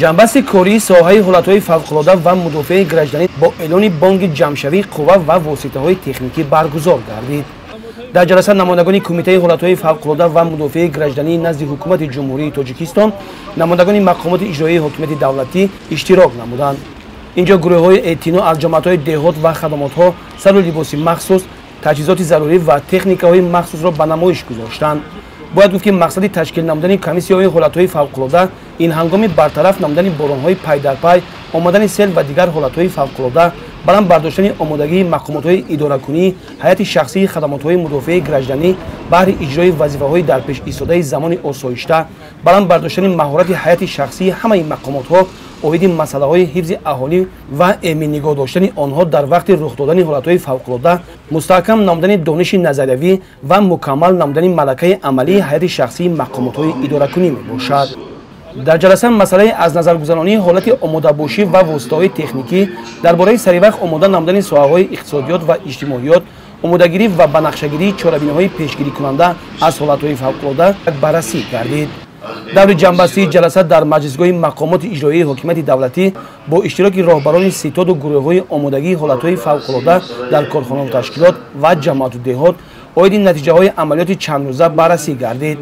Ҷанбасти кории соҳаи ҳолатҳои фавқулода ва мудофиаи гражданӣ бо эълони бонги ҷамъшавии қувва ва воситаҳои техникӣ баргузор гардид. Дар ҷаласа намояндагони Кумитаи ҳолатҳои фавқулода ва мудофиаи граждании назди Ҳукумати Ҷумҳурии Тоҷикистон, намояндагони мақомоти иҷроияи ҳокимияти давлатӣ иштирок намуданд. Инҷо гурӯҳҳои эътино аз ҷамоатҳои деҳот ва хадамотҳо сару либоси махсус, таҷҳизоти зарурӣ ва техникаҳои махсусро ба намоиш гузоштанд. Бояд гуфт, ки мақсади ташкил намудани комиссияҳои ҳолатҳои фавқулода ин ҳангоми бартараф намудани боронҳои пайдарпай, омадани сел ва дигар ҳолатҳои фавқулода, баланд бардоштани омодагии мақомотҳои идоракунӣ, ҳайати шахсии хадамотҳои мудофиаи гражданӣ баҳри иҷрои вазифаҳои дар пеш истодаи замони осоишта, баланд бардоштани маҳорати ҳайати шахсии ҳамаи мақомотҳо оиди масъалаҳои ҳифзи аҳолӣ ва эмин нигоҳ доштани онҳо дар вақти рух додани ҳолатҳои фавқулода, мустаҳкам намудани дониши назариявӣ ва мукаммал намудани малакаи амалии ҳайати шахсии мақомотҳои идоракунӣ мебошад. Дар ҷаласа масъалаи аз назаргузаронии ҳолати омодабошӣ ва воситаҳои техникӣ дар бораи саривақт омода намудани соҳаҳои иқтисодиёт ва иҷтимоиёт, омодагирӣ ва банақшагирии чорабиниҳои пешгирикунанда аз ҳолатҳои фавқулода баррасӣ гардид. Даври ҷамъбастии ҷаласа дар маҷлисгоҳи мақомоти иҷроияи ҳокимияти давлатӣ бо иштироки роҳбарони ситоду гурӯҳҳои омодагии ҳолатҳои фавқулода дар корхонаву ташкилот ва ҷамоату деҳот оиди натиҷаҳои амалиёти чандрӯза баррасӣ гардид.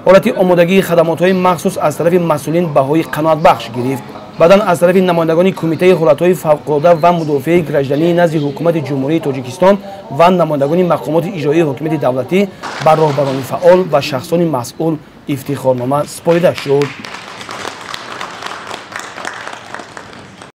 Ҳолати омодагии хадамотҳои махсус аз тарафи масъулин баҳои қаноатбахш гирифт. Баъдан аз тарафи намояндагони Кумитаи ҳолатҳои фавқулода ва мудофиаи граждании назди Ҳукумати Ҷумҳурии Тоҷикистон ва намояндагони мақомоти иҷроияи ҳокимияти давлатӣ ба роҳбарони фаъол ва шахсони масъул ифтихорнома супорида шуд.